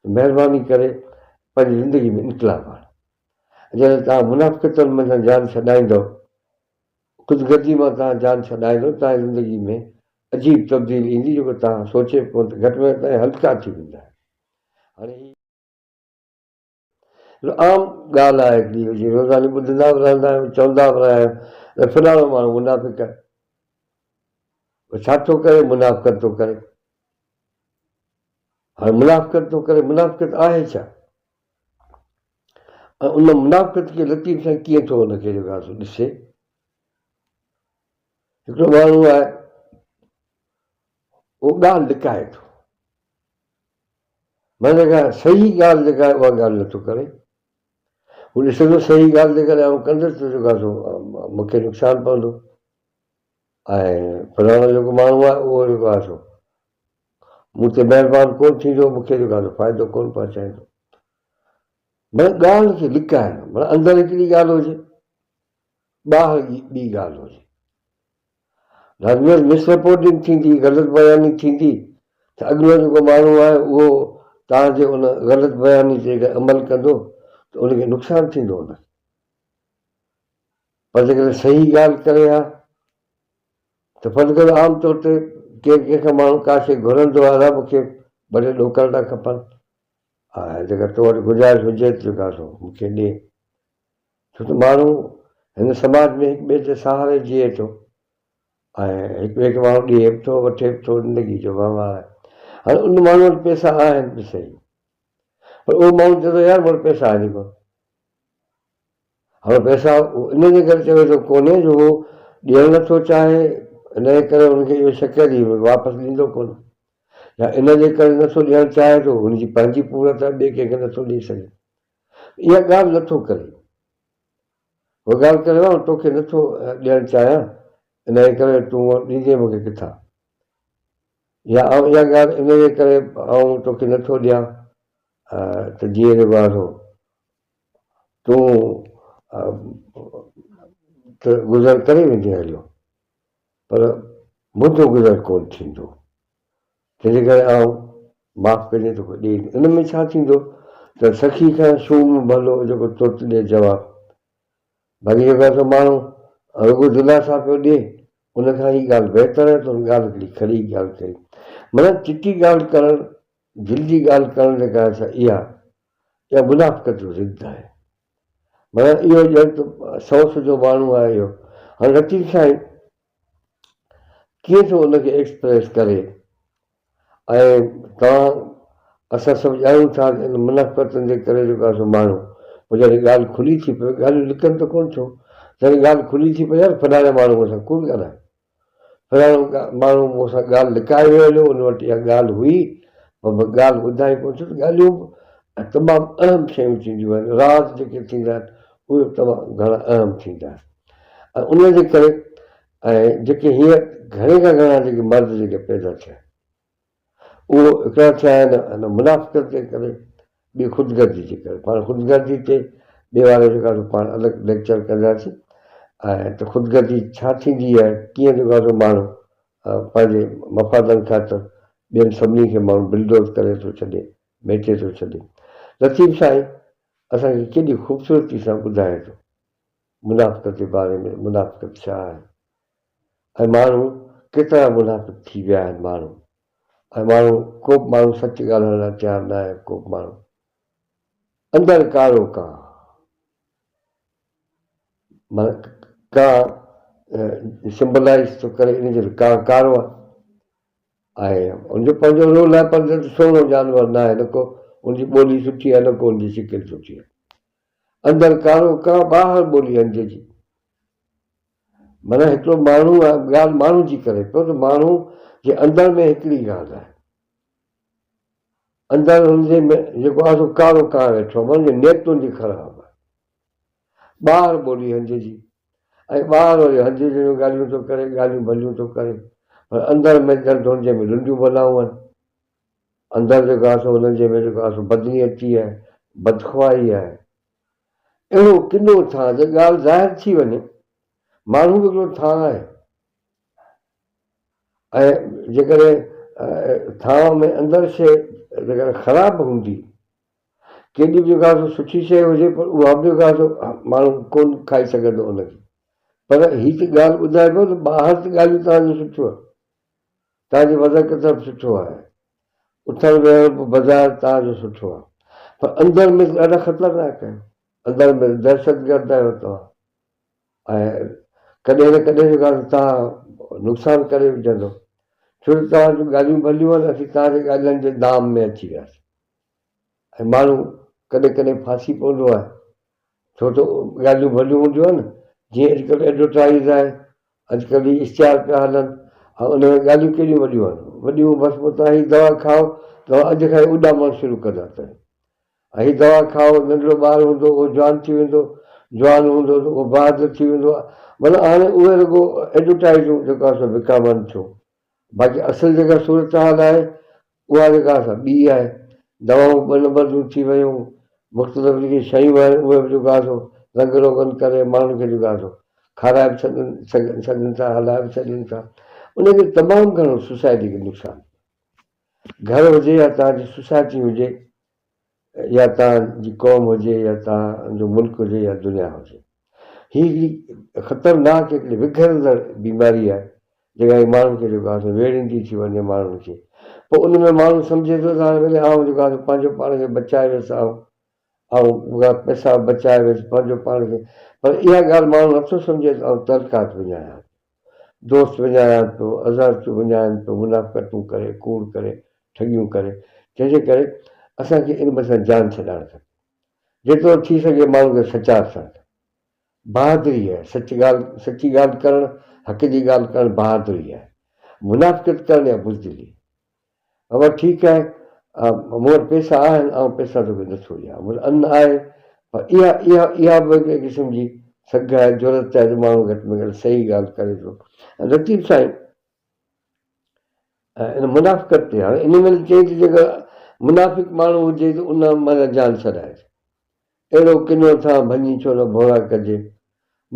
ته مهرباني ڪري پنهنجي زندگي ۾ انقلاب آڻيو. جڏهن توهان منافقتن منجهان جان ڇڏائيندؤ، خود غرضي مان توهان جان ڇڏائيندؤ، توهان جي زندگي ۾ عجيب تبديلي ايندي جيڪو توهان سوچي به ڪونه ته گهٽ ۾ گهٽ توهان هلڪا ٿي ويندا آهيو. هاڻي هي. هڪ عام ڳالهه آهي هڪڙي جي روزاني ٻڌندا به رهندا آهيون چوندا به رهيا آهيون ته فلاڻو ماڻهو منافق آهي. ڇا ٿو ڪري؟ منافقت ٿو ڪري. هاڻي منافقت ٿو ڪري، منافقت آهي ڇا؟ ۽ ان منافقت کي لطيف سائين ڪيئن ٿو ان کي جيڪو آهي سو ڏسي. هڪڙو ماڻهو آهي اهو ڳالهه لڪائي ٿو. معنيٰ جيڪا صحيح ڳالهه جيڪا آهي اها ڳالهه نٿو ڪري. هو ڏسي ٿو صحيح ڳالهه جيڪڏهن آئون ڪندس ته جيڪو آهي سو مون کي نقصان پوندو ۽ فلاڻو جيڪو ماڻهو آهي اهو جيڪو آهي سو مون تي مهربان ڪونه ٿيندو، مون کي جيڪو آهي سو فائدو ڪونه پهچائيندو. معنيٰ ڳالهه کي لڪائڻ، معنيٰ اندر هڪڙي ڳالهه هجي، ٻاهر ٻي ڳالهه هجي. لازمي مس رپورٽنگ ٿيندي، غلط بياني ٿيندي ته اڳلو جيڪو ماڻهو آهي اهو توهان جي ان غلط بياني تي جيڪڏهن عمل ڪندو ته ان کي نقصان ٿيندو ان کي. پر جيڪڏهن صحيح ڳالهه ڪري ها ته فرض ڪريو عام طور تي ڪير ڪنهن کان ماڻهو ڪا شيء گهرندو آهي ادا مون کي ٻه ٽي ڏوڪڙ ٿا کپن ۽ جيڪر تو وٽ گنجائش هجي ته جيڪو آهي سو مون کي ڏي. ڇو ته ماڻهو هن سماج ۾ هڪ ٻئي جي سهاري جيئي ٿو ۽ هڪ ٻئي کي ماڻهو ڏئي به ٿو وٺي به ٿو زندگي جو وهنوار آهي. هاڻي ان ماڻهو وٽ پئسا آهن به سهي پر اهو ماڻهو چوي ٿو يار مون وٽ پئسا آهن ئي ڪونه. هاڻي پئسا ان جي ڪري چوي ٿو ڪونهي جو هو ڏيڻ نٿو چاهي ان جي ڪري هن کي اهو شڪ آهي ته هي واپس ڏيندو ڪونه يا ان جي ڪري نٿو ڏيڻ چاهي ٿو هن جي پنهنجي پورت آهي ٻئي ڪنهن کي نٿو ڏئي سگهي. اها ڳالهه نٿو ڪري. هو ڳالهه ڪري آئون توکي نٿو ڏيڻ چاهيان، انهيء ڪري تون ڏيندين مون کي ڪٿان؟ يا آئون اها ڳالهه انهيء ڪري آئون توکي نٿو ڏيان ته جيئن جيڪو آهي سو تون ته گذر ڪري ويندين هليو، پر منهنجو گذر ڪونه ٿيندو. تنهنجي ڪري آئون معاف ڪجين توکي ڏئي ان ۾ ڇا ٿيندو ته سخي کان شوم ڀلو جيڪو ترت ڏئي جواب. باقي جيڪو آهي سو ماڻهو رڳو دلاسا پيو ڏئي ان کان هي ڳالهه بهتر آهي ته هن ڳالهه هڪڙي کري ڳالهه ڪئي. معنيٰ چٽي ڳالهه ڪرڻ دل جي ڳالهه ڪرڻ جيڪا آهي سا اها اها منافقت جو ضد آهي. معنيٰ اهو ڄڻ ته سئوس جو ماڻهو آهي اهو. هاڻي لطيف سائين ڪيئن ٿو ان کي ايڪسپريس ڪري ۽ توهان اسان سڀ ڄاڻون ٿا ته ان منافقتن جي ڪري جيڪو آهي سو ماڻهو پوء جڏهن ڳالهه کلي ٿي پوي ڳالهيون لڪن ته ڪونه ٿيون جڏهن ڳالهه کلي ٿي پئي يار فلاڻي ماڻهو مون سان ڪوڙ ڳالهايو فلاڻو ماڻهو مون سان ڳالهه لڪائي ويو هليو ان وٽ اها ڳالهه هئي پر ڳالهه ٻڌائي ڪونه ڇو ته ڳالهيون به تمام اهم شيون ٿينديون آهن راز جيڪي ٿيندا آهن اهي به تمام گهڻا اهم ٿيندا آهن ۽ ان جي ڪري ۽ جيڪي هينئر گهڻي کان گهڻا جيڪي مرض جيڪي پيدا ٿيا آهن اهو هڪڙا ٿيا آهن ان منافقت جي ڪري ٻي خود غرضي جي ڪري پاڻ خود غرضي تي ٻي واري جيڪا سو پاڻ الڳ ليڪچر ڪنداسين ۽ ته خود غرضي ڇا ٿيندي آهي ڪيئن جيڪو سو ماڻهو پنهنجي مفادن خاطر ٻين سڀني کي ماڻهو بلڊوز ڪري ٿو ڇڏي ميٽي ٿو ڇڏي لطيف سائين اسان کي ڪيڏي خوبصورتي سان ٻڌائي ٿو منافقت جي باري ۾ منافقت ڇا آهي ۽ ماڻهو ڪيترا منافق ٿي ويا آهن ماڻهو ۽ ماڻهو ڪو به ماڻهو سچ ڳالهائڻ لاء تيار نه آهي ڪو به ماڻهو اندر ڪارو ڪان معنيٰ ڪان سمبلائز ٿو ڪري ان جو ڪان ڪارو آهي ۽ ان جو پنهنجو رول آهي پر سهڻو جانور نه آهي نه ڪو ان جي ٻولي سٺي آهي نه ڪو ان جي شڪل سٺي آهي اندر ڪارو ڪان ٻاهر ٻولي هنج جي. معنيٰ هڪڙو ماڻهو آهي، ڳالهه ماڻهو جي ڪري پيو ته ماڻهو جي اندر ۾ هڪڙي ڳالهه آهي. اندر هن جي ۾ جيڪو آهي سو ڪارو ڪانء ويٺو آهي، معنيٰ هن جي نيت هن جي خراب آهي. ٻاهر ٻولي هنج جي ۽ ٻاهر وري هنج جهڙيون ڳالهيون ٿو ڪري، ڳالهيون ڀليون ٿو ڪري پر اندر ۾ ڄڻ ته هن جي ۾ لنڊيون بلائون آهن. اندر جيڪو آهي سو انهن جي ۾ جيڪو آهي سو بدنيتي آهي، بدخواهي آهي. اهڙو ڪنو ٿانء جي ڳالهه ظاهر ٿي وڃي، ماڻهو به هڪڙو ٿانء آهي ۽ جيڪڏهن ٿانء ۾ اندر شيء جيڪڏهن خراب هوندي. ڪيڏي به جيڪا سو سٺي شيء هجي پر اها به جيڪا سو ماڻهو ڪونه کائي سگهندو ان کي. پر هي ته ڳالهه ٻڌائي پيو ته ٻاهر ته ڳالهيون توهان جون سٺيون آهن. توهان جي وضع قطع به سٺو آهي. اٿڻ ويهڻ به بظاهر توهان جو سٺو آهي. پر اندر ۾ ته ڏاڍا خطرناڪ آهيو. اندر ۾ دهشتگرد آهيو توهان. ۽ ڪڏهن نه ڪڏهن جيڪو آهي توهان نقصان ڪري وجهندو. ڇو ته توهان جون ڳالهيون ڀليون آهن اسين توهان جي ڳالهين جي دام ۾ اچي وياسين. ۽ ماڻهو ڪڏهن ڪڏهن ڦاسي پوندو آهي. ڇو ته ڳالهيون ڀليون هونديون آهن جيئن اڄڪلهه ايڊورٽائيز آهي اڄڪلهه هي اشتهار پيا هلن ۽ ان ۾ ڳالهيون ڪيڏيون وڏيون آهن وڏيون بس پوء توهان هي دوا کائو توهان اڄ کان ئي اڏامڻ شروع ڪندا ته ۽ هي دوا کائو ننڍڙو ٻار هوندو اهو جوان ٿي ويندو جوان هوندو ته اهو بهادر ٿي ويندو مطلب هاڻي اهي رڳو ايڊورٽائيزون جيڪو آهي سو وڪامن ٿيون باقي اصل جيڪا صورتحال آهي اها جيڪا آهي سا ٻي آهي. دوائون ٻه نمبر جون ٿي ويون، مختلف جيڪي شيون آهن اهي به جيڪو آهي سو رنگ روغن ڪري ماڻهن کي جيڪو آهي سو کارائي به ڇڏن ڇڏن ٿا هلائي به ڇڏين ٿا. ان کي تمام گهڻو سوسائٽي کي نقصان ٿيو. گهر هجي يا توهان جي سوسائٽي هجي يا توهان جي قوم هجي يا توهان جو ملڪ هجي يا دنيا هجي. هي هڪڙي خطرناڪ هڪڙي وگهرندڙ بيماري آهي جيڪا هي ماڻهن کي جيڪو آهي سو ويڙهيندي ٿي وڃي ماڻهن کي پوء ان ۾ ماڻهو سمجهي ٿو ته هاڻي ڀلي آئون جيڪو آهي سو پنهنجو پاڻ کي بچائي ويس آئون آئون پئسا بچائي ويس پنهنجو پاڻ کي پر اها ڳالهه ماڻهو نٿو سمجهي ته آئون تعلقات وڃايان دوست وڃايان پيو عزازتون وڃايان پيو منافقتون ڪري ڪوڙ ڪري ٺڳيون ڪري تنهن جي ڪري اسان کي ان سان جان ڇڏائڻ کپي جيترو ٿي سگهي ماڻهن کي سچار ٿيڻ کپي. بهادري آهي سچ ڳالهه سچي ڳالهه ڪرڻ حق جي ڳالهه ڪرڻ بهادري آهي. منافقت ڪرڻ يا بزدلي. بابا ٺيڪ آهي مون وٽ پئسا آهن آئون پئسا توکي نٿو ڏيان مون وٽ ان آهي پر اها اها اها به هڪڙي قسم جي سگهه آهي جرئت آهي ته ماڻهو گهٽ ۾ گهٽ صحيح ڳالهه ڪري ٿو. لطيف سائين ۽ ان منافقت تي هاڻي ان مهل چئي ته جيڪر منافق ماڻهو هجي ته ان معنيٰ جان ڇڏائجي. اهڙو ڪنو ٿان ڀڃي ڇو نه ڀورا ڪجي.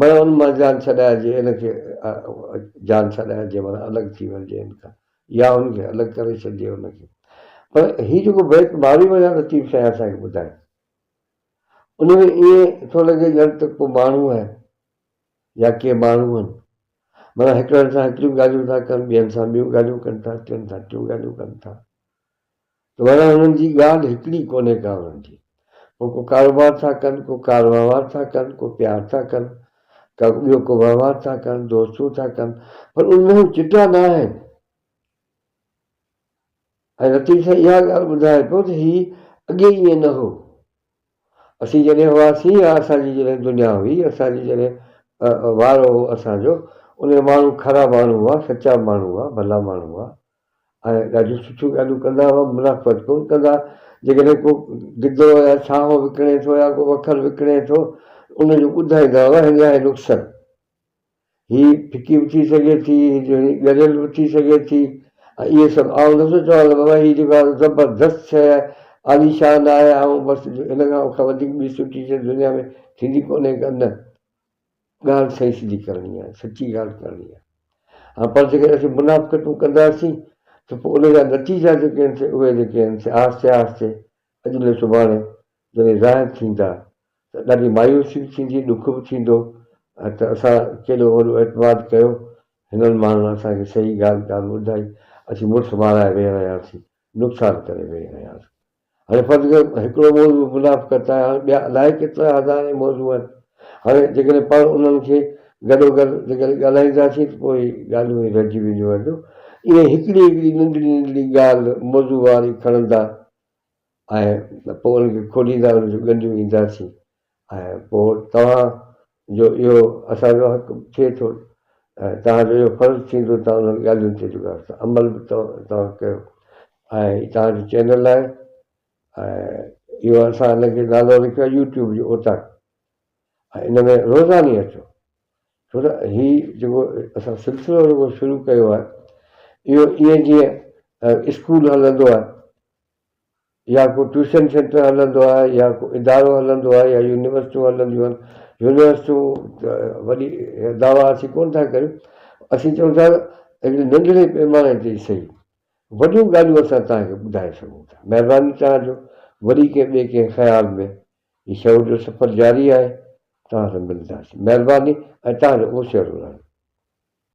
معنيٰ ان مان جان ڇڏائجي ان کي جان ڇڏائجي معنيٰ الڳ ٿي وڃجي ان کان يا ان کي الڳ ڪري ڇڏجي ان کي. پر هي جيڪو بيت مارئي ميان لطيف سائين اسان کي ٻڌائي ان ۾ ائين ٿو لڳي ڄڻ ته ڪو ماڻهو آهي يا ڪي ماڻهو آهن معنيٰ هڪڙن سان هڪڙيون ڳالهيون ٿا ڪن ٻين سان ٻيون ڳالهيون ڪن ٿا ٽين سان ٽيون ڳالهيون ڪن ٿا ته معنيٰ هنن جي ڳالهه هڪڙي ڪونهي ڪا هنن جي پوء ڪو ڪاروبار ٿا ڪن ڪو ڪاروهنوار ٿا ڪن ڪو پيار ٿا ڪن ڪا ٻيو ڪو وهنوار ٿا ڪن دوستيون ٿا ڪن پر ان ۾ هو چٽا نه آهن ۽ لطيف سائين اها ڳالهه ٻڌائي پيو ته هي اڳي ائين نه هو اسين جڏهن هئاسين يا اسان جي جڏهن دنيا هئي، اسان جي جڏهن وارو هو اسان جو، ان ۾ ماڻهو کرا ماڻهو هئا، سچا ماڻهو هئا، ڀلا ماڻهو هئا ۽ ڏاڍيون سٺيون ڳالهيون ڪندا هئا، منافقت ڪونه ڪندا هئا. جيڪڏهن ڪو گدرو يا ڇانو وڪڻي ٿو يا ڪو وکر وڪڻي ٿو، ان جو ٻڌائيندا هئا هن جا هي نقص آهن. هي ڦڪي به ٿي سگهي ٿي، هي ڳريل به ٿي سگهي ٿي ۽ اهي سڀ آئون نٿو چوان ته بابا هي جيڪو آهي زبردست شيء آهي، عاليشان آهي، آئون بس هن کان وڌيڪ ٻي سٺي شيء دنيا ۾ ٿيندي ڪونهي ڪا نه. ڳالهه صحيح سڌي ڪرڻي آهي، سچي ڳالهه ڪرڻي آهي. ها پر جيڪڏهن اسين منافقتون ڪنداسين ته پوء ان جا نتيجا جيڪي آهن سي اهي جيڪي آهن سي آهستي آهستي اڄ نه سڀاڻي جڏهن ظاهر ٿيندا ته ڏاڍي مايوسي به ٿيندي، ڏک به ٿيندو ته اسان ڪيڏو وڏو اعتماد ڪيو، هنن ماڻهن اسان کي صحيح ڳالهه ڪانه ٻڌائي، اسين مڙس مارائي ويهي رهياسين، نقصان ڪري ويهي رهياسين. هاڻي فرض ڪر هڪڙو موضوع منافقت آهي، هاڻي ٻيا الائي ڪيترا هزارين موضوع آهن، هاڻي جيڪڏهن پاڻ انهن کي گڏوگڏ جيڪڏهن ڳالهائينداسين ته پوء اهي ڳالهيون ئي رهجي وينديون هليون. ائين هڪڙي هڪڙي ننڍڙي ننڍڙي ڳالهه موضوع واري کڻندا ۽ پوء ان کي کوليندا ان جون ڳنڍيون اينداسين ۽ پوء توهان جو اهو اسان جو حق ٿئي ٿو ۽ توهان جو اهو فرض ٿيندو ته انهن ڳالهين تي جيڪو آهي عمل به توهان ڪيو ۽ هي توهان جو چينل آهي ۽ اهو اسان ان کي نالو رکيو آهي يوٽيوب جي اوطاق ۽ ان ۾ روزاني اچو ڇو ته هي جيڪو اسان سلسلو جيڪو شروع ڪيو آهي اهو ائين جيئن اسڪول هلندو آهي يا ڪو ٽيوشن سينٽر هلندو آهي يا ڪو ادارو هلندو آهي يا يونيورسٽيون هلنديون آهن يونيورسٽيون ته وڏي دعويٰ اسين ڪونه ٿا ڪريون اسين چئون ٿا هڪڙي ننڍڙي پيماني تي ئي سهي وڏيون ڳالهيون اسان توهان کي ٻڌائي سگهون ٿا مهرباني توهان جو وري ڪنهن ٻئي ڪنهن خيال ۾. هي شعور جو سفر جاري آهي. توهان سان ملنداسين. مهرباني ۽ توهان جو اوسيئڙو رهي.